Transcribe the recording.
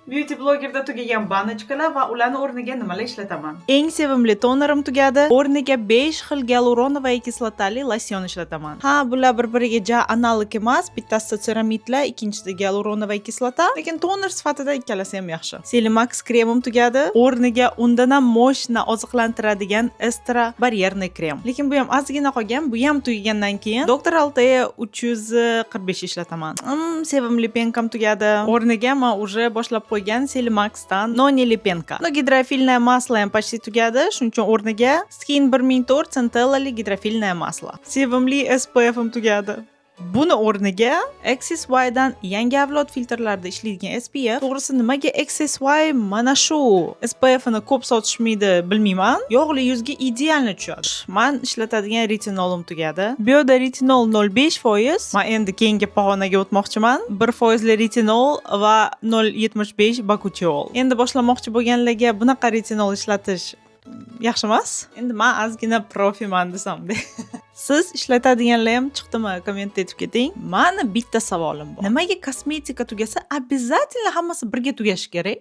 Beauty blogerda tugagan баночка lar va ularni o'rniga nimalar ishlataman? Eng sevimli tonerim tugadi. O'rniga 5 xil гиалуроновая kislotali losyon ishlataman. Ha, bular bir-biriga ja analog emas. Bittasi ceramidlar, ikkinchisi гиалуроновая kislota. Lekin toner sifatida ikkalasi ham yaxshi. Celimax kremim tugadi. O'rniga undan ham мощно oziqlantiradigan Estra барьерный krem. Lekin bu ham ozgina qolgan. Bu ham tugagandan keyin Dr. Altea 345 ishlataman. Sevimli пенка m tugadi. O'rniga men уже boshlab qo'ygan Celimaxdan nonili пенка. Но гидрофильное масло ham почти tugadi. Shuning uchun o'rniga Skin 1004 centellali гидрофильное масло. Sevimli SPF'im tugadi. Buni o'rniga XSY dan yangi avlod filtrlarda ishlaydigan SPF. To'g'risi, nimaga XSY mana shu SPF'ini ko'p sotishmaydi, bilmayman. Yog'li yuzga идеально tushadi. Man ishlatadigan retinolim tugadi. Bioda retinol 0,5%. Man endi keyingi pog'onaga o'tmoqchiman. 1 foizli retinol va 0,75 bakuchiol. Endi boshlamoqchi bo'lganlarga bunaqa retinol ishlatish yaxshi emas. Endi man ozgina profiman desam-da. Siz ishlatadiganlar ham chiqdimi, kommentda aytib keting. Mani bitta savolim bor. Nimaga kosmetika tugasa, обязательно hammasi birga tugashi kerak?